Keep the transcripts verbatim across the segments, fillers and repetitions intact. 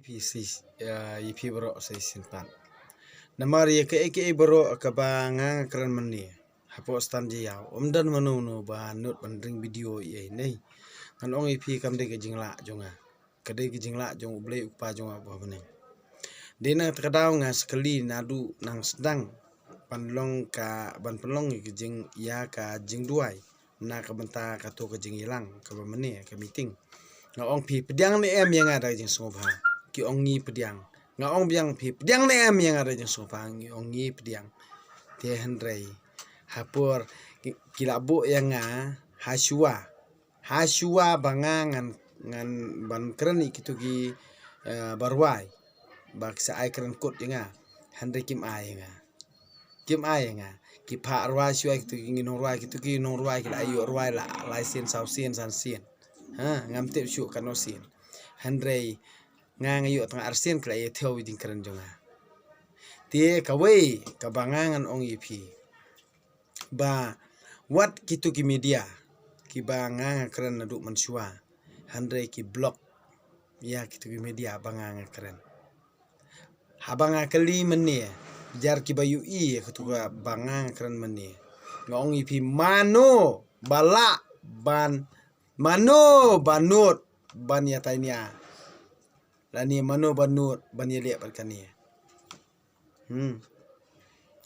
phi si, eh, ïa phi baroh sa shisien pat. Namar ïa kaei kaei baroh kaba nga nga kren mynne hapoh Stand Jaiaw, ym don mano mano ba nud ban ring video ïa ine. Ngan ong ïa phi kam dei ka jinglah jong nga, ka dei ka jinglah jong U Blei U Kpa jong nga uba ha bneng. Dei na kata ka daw nga sa kylli naduh nang sdang ban long ka, ban pynlong ïa ka jing, ïa ka jingduwai na ka bynta kato ka jingïalang kaba mynne ka meeting. Nga ong phi pdiang ne em ïa nga da ka jingsngewbha? Ki ong ngi pdiang. Nga ong biang phi pdiang ne em ïa nga da ka jingsngewbha? Ngi ong ngi pdiang. Te hynrei ha por ki, ki la buh ïa nga ha shuwa, ha shuwa ba nga ngan, ngan ban kren ïa kito ki, eh, ba rwai, ba ki sa ai kren kut ïa nga, hynrei kim ai ïa nga. Kim ai ïa nga. Ki phah rwai shuwa kito ki ngi nongrwai, kito ki nongrwai ki la ïoh rwai la lai sien, saw sien, san sien. Ha, ngam tip shuh katno sien. Hynrei nga nga ïoh tang ar sien ki la ïa thew ïa jingkren jong nga. Te kawei kaba nga ngan ong ïa phi, ba wat kito ki media kiba nga nga kren naduh mynshuwa, hynrei ki block ïa kito ki media ba nga nga kren. Haba nga kylli mynne, jar kiba ïohi ïa kato kaba nga nga kren mynne, nga ong ïa phi mano ba lah ban, mano ba nud ban ïatainia, lane mano ba nud ban ïaleh bad kane. Hmm.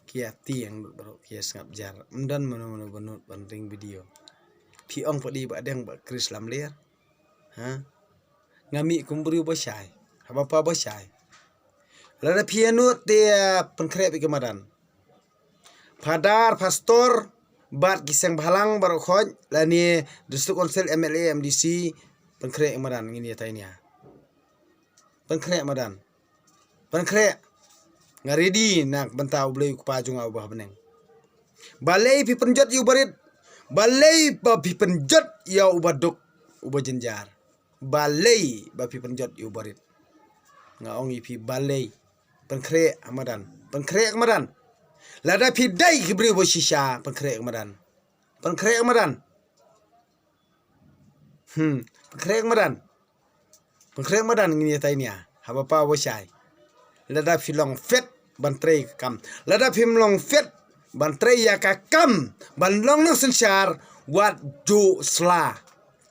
Ki ïa tieng lut baroh, ki ïa sngap jar. Ym don mano mano ba nud ban ring video. Phi ong pat dei Bah Deng, Bah Chris Lamler. Ha? Nga mih kum briew ba shai. Haba pa ba shai. Lada phi ïa nud te, ah, pynkhreh bad ka madan. Phadar, pastor, bad ki seng bhalang baroh khoit, lane District Council, M L A, M D C, pynkhreh ka madan, ngin ïatainia. Pynkhreh madan. Pynkhreh. Nga ready na ka bynta U Blei U Kpa jong nga uba ha bneng. Balei phi pynjot ïa u barit? Balei ba phi pynjot ïa u baduk, uba jynjar? Balei ba phi pynjot ïa u barit? Nga ong ïa phi balei. Pynkhreh madan. Pynkhreh madan. Lada phi dei ki briew ba shisha, pynkhreh madan. Pynkhreh madan. Hmm, pynkhreh madan. Pynkhreh madan, ngin ïatainia. Haba pa ba shai. Lada phi long fit ban trei ka kam. Lada phim long fit ban trei ïa ka kam, ban long nongsynshar, wat ju sla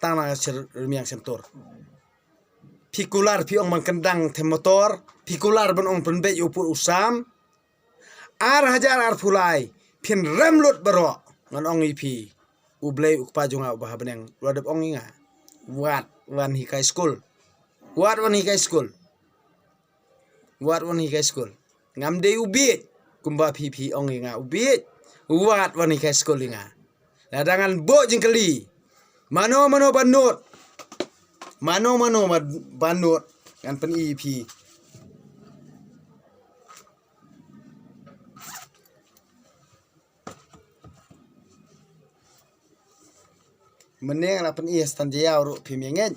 tang na ka rmiang shyntur. Phi kular phi ong ban kyndang them motor, phi kular ban ong pynbeit ïa u pud u sam. Ar hajar arphew lai, phin rem lut baroh. Ngan ong ïa phi, U Blei U Kpa jong nga uba ha bneng u la dep ong ïa nga, wat wan hikai skul. Wat wan hikai skul. Wat wan hikai skul. Ngam dei u bieit kumba phi phi ong ïa nga u bieit. Wat wan hikai skul ïa nga. Lada ngan buh jingkylli, mano mano ba nud, mano mano ba, ba nud, ngan pyni ïa phi. Mynne nga la pyni ha Stand Jaiaw ruh, phim ïa ngeit.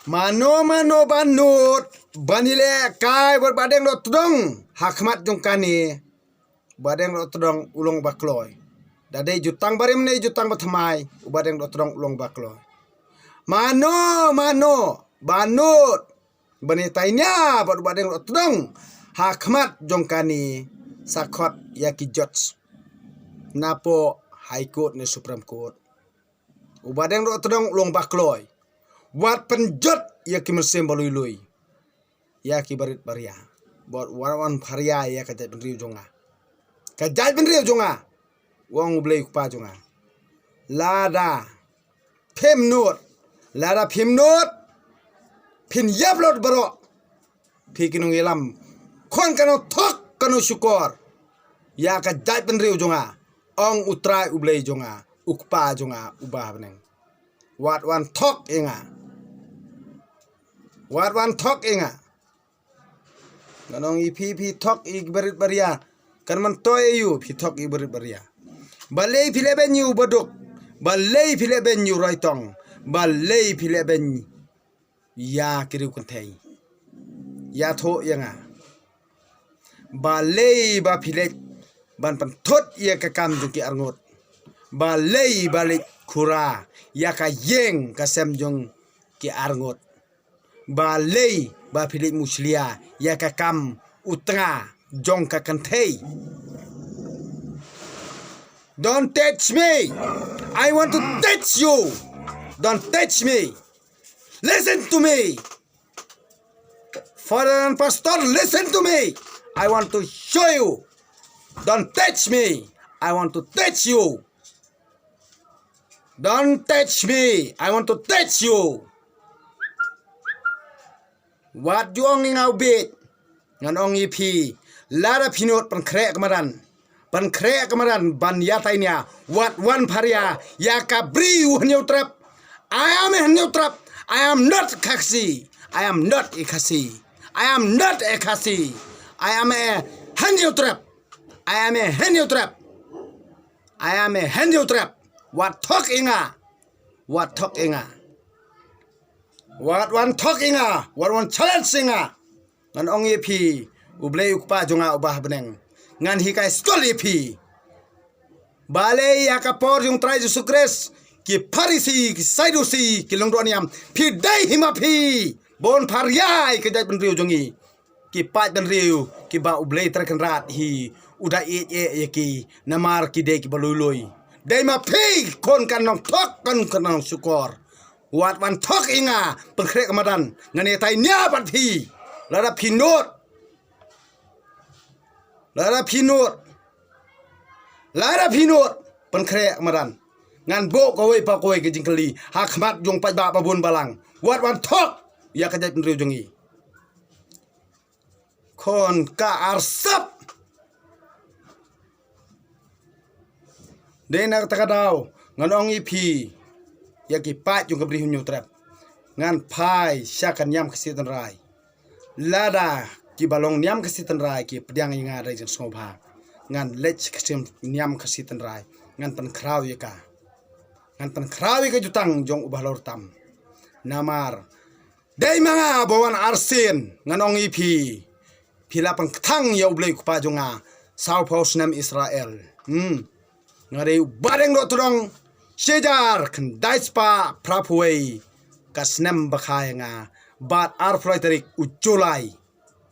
Mano mano ba nud ban ïalehkai bad Bah Deng Dohtdong ha khmat jong kane, Bah Deng Dohtdong u long ba kloi. Da dei jutang barim ne jutang ba thymmai, u Bah Deng Dohtdong u long ba kloi. Mano mano ba nud ban ïatainia bad u Bah Deng Dohtdong ha khmat jong kane, sa khot ïa ki judge napoh High Court ne Supreme Court. U Bah Deng Dohtdong u long ba kloi. Wat pynjot ïa ki mynsiem ba lui lui, ïa ki barit baria. Bad wat wan pharia ïa ka jaitbynriew jong nga. Ka jaitbynriew jong nga, u ong U Blei U Kpa jong nga. Lada phim nud, lada phim nud, phin ïap lut baroh. Phi ki nongïalam, khun kano thok kano shukor ïa ka jaitbynriew jong nga, ong U Trai U Blei jong nga, U Kpa jong nga uba ha bneng. Wat wan thok ïa nga. Wat wan thok ïa nga. Ngan ong ïa phi, phi thok ïa ki barit baria. Kan myntoi ïa u phi thok ïa ki barit baria. Balei phi lehbeiñ ïa u baduk? Balei phi lehbeiñ ïa u roitong? Balei phi lehbeiñ ïa ki riew kynthei? Ïathuh ïa nga. Balei ba phi leit ban pynthut ïa ka kam jong ki arngut? Balei ba leit khura ïa ka ïing ka sem jong ki arngut? Balei ba phi leit mushlia ïa ka kam u tnga jong ka kynthei? Don't touch me. I want to touch you. Don't touch me. Listen to me. Father and pastor, listen to me. I want to show you. Don't touch me. I want to touch you. Don't touch me. I want to touch you. Wat ju ong ïa nga u bieit. Ngan ong ïa phi. Lada phi nud pynkhreh ka madan. Pynkhreh ka madan ban ïatai nia. Wat wan pharia ïa ka briew Hynñiewtrep. I am a Hynñiewtrep. I am not Khasi. I am not a Khasi. I am not a Khasi. I am a Hynñiewtrep. I am a Hynñiewtrep. I am a Hynñiewtrep. Wat thok ïa nga. Wat thok ïa nga. Wat wan thok ïa nga. Wat wan challenge ïa nga. Ngan ong ïa phi, U Blei U Kpa jong nga uba ha bneng, ngan hikai skul ïa phi. Balei ïa ka por jong U Trai Jisu Khrist, ki Pharisi, ki Sadusi, ki lyngdoh niam, phi dei hi ma phi. Bun pharia ïa ka jaitbynriew jong ngi. Ki paidbynriew kiba U Blei Trai Kynrad hi u da ïeit ïa ki, namar ki dei kiba lui lui. Dei ma phi, khun ka nongthok, khun ka nongshukor. Wat wan thok ïa nga, pynkhreh ka madan, ngan ïatai nia bad phi. Lada phi nud. Lada phi nud. Lada phi nud, pynkhreh ka madan. Ngan buh kawei pa kawei ka jingkylli ha khmat jong paidbah ba bun balang. Wat wan thok ïa ka jaitbynriew jong ngi. Khun ka arsap. Dei na kata ka daw ngan ong ïa phi, ïa ki paid jong ka Bri Hynñiewtrep, ngan phai sha ka niam Khasi tynrai. Lada kiba long niam Khasi tynrai ki pdiang ïa nga da jingsngewbha, ngan leit sha ka niam Khasi tynrai, ngan pynkhraw ïa ka. Ngan pynkhraw ïa ka jutang jong u bahalor tam. Namar dei ma nga ba wan arsien, ngan ong ïa phi. Phi la pynkthang ïa U Blei U Kpa jong nga sawphew snem Israel. Hmm. Nga dei u Bahdeng Dohtdong, shihajar khyndai spah phraphew wei ka snem ba kha ïa nga, bad arphew lai tarik u July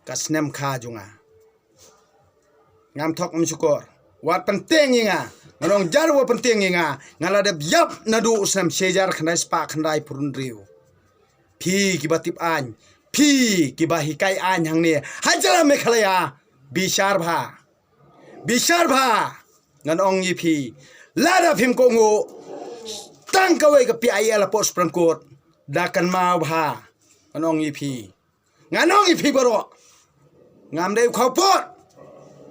ka snem kha jong nga. Ngam thok, ngam shukor. Wat pyntieng ïa nga. Ngan ong jar wat pyntieng ïa nga. Nga la dep ïap naduh u snem shihajar khyndai spah khyndai phew hynriew. Phi kiba tip aiñ, phi kiba hikai aiñ hangne ha jylla Meghalaya, bishar bha. Bishar bha. Ngan ong ïa phi, lada phim kohnguh, tang kawei ka P I L hapoh Supreme Court, da kynmaw bha. Ngan ong ïa phi. Ngan ong ïa phi baroh, ngam dei u khawpot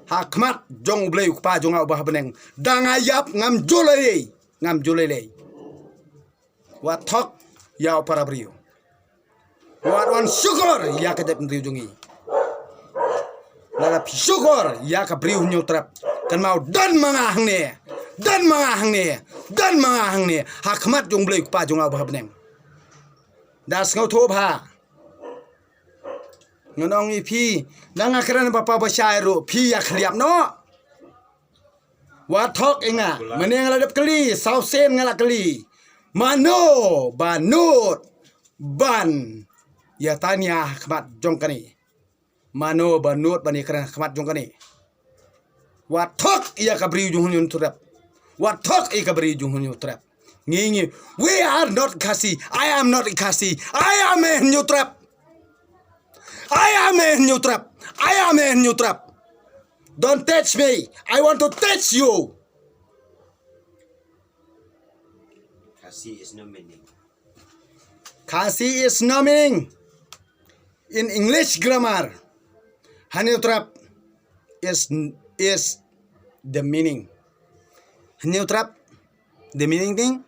ha khmat jong U Blei U Kpa jong nga uba ha bneng. Da nga ïap, ngam ju lei lei, ngam ju lei lei. Wat thok ïa u para briew. Wat wan shukor ïa ka jaitbynriew jong ngi. Lada phi shukor ïa ka Bri Hynñiewtrep, kynmaw, don ma nga hangne. Don ma nga hangne. Don ma nga hangne ha khmat jong U Blei U Kpa jong nga uba ha bneng. Da sngewthuh bha. Ngan ong ïa phi, da nga kren ba pa ba shai ruh, phi ïa khliap noh. Wat thok ïa nga. Mynne nga la dep kylli, saw sien nga la kylli. Mano ba nud ban ïatai nia ha khmat jong kane? Mano ba nud ban ïakren ha khmat jong kane? Wat thok ïa ka Bri jong Hynñiewtrep. Wat thok ïa ka Bri jong Hynñiewtrep. Ngi ngi, we are not Khasi. I am not Khasi. I am a Hynñiewtrep. I am a Hynñiewtrep. I am a Hynñiewtrep. Don't touch me. I want to touch you. Khasi is no meaning. Khasi is no meaning. In English grammar, Hynñiewtrep is, is the meaning. Hynñiewtrep, the meaning thing.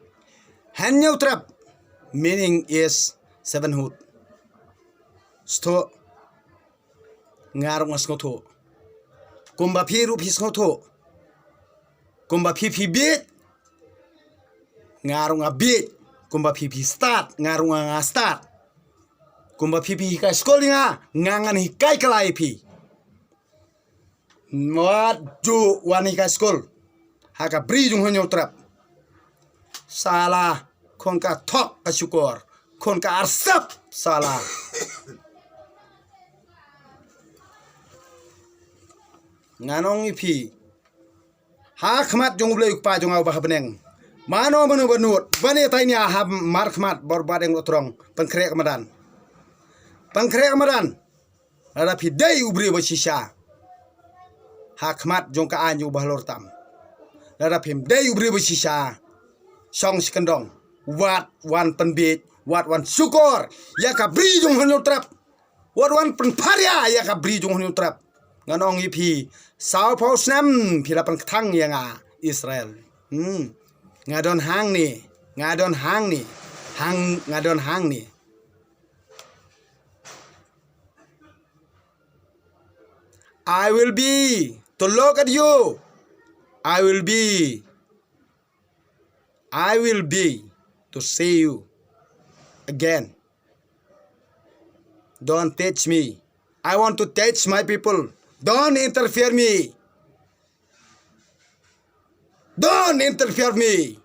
Hynñiewtrep meaning is sevenhood. Sngewthuh. Nga ruh nga sngewthuh. Kumba phi ruh phi sngewthuh. Kumba phi phi bieit, nga ruh nga bieit. Kumba phi phi stad, nga ruh nga nga stad. Kumba phi phi hikai skul ïa nga, nga ngan hikai kylla ïa phi. Wat ju wan hikai skul ha ka Bri jong Hynñiewtrep. Sala, khun ka thok ka shukor, khun ka arsap, sala. Ngan ong ïa phi, ha khmat jong U Blei U Kpa jong nga uba ha bneng, mano mano ba nud ban ïatai nia ha markhmat bor badeng u trong, pynkhreh ka madan. Pynkhreh ka madan. Lada phi dei u briew ba shisha ha khmat jong ka aiñ uba halor tam, lada phim dei u briew ba shisha, shong shi kyndong, wat wan pynbiej, wat wan shukor ïa ka bri jong u Hynñiewtrep. Wat wan pynpharia ïa ka bri jong u Hynñiewtrep. Ngan ong ïa phi, sawphew snem phi la pynkthang ïa nga Israel. Hmm. Nga don hangne, nga don hangne, hang, nga don hangne. I will be to look at you. I will be, I will be to see you again. Don't touch me. I want to touch my people. Don't interfere me. Don't interfere me.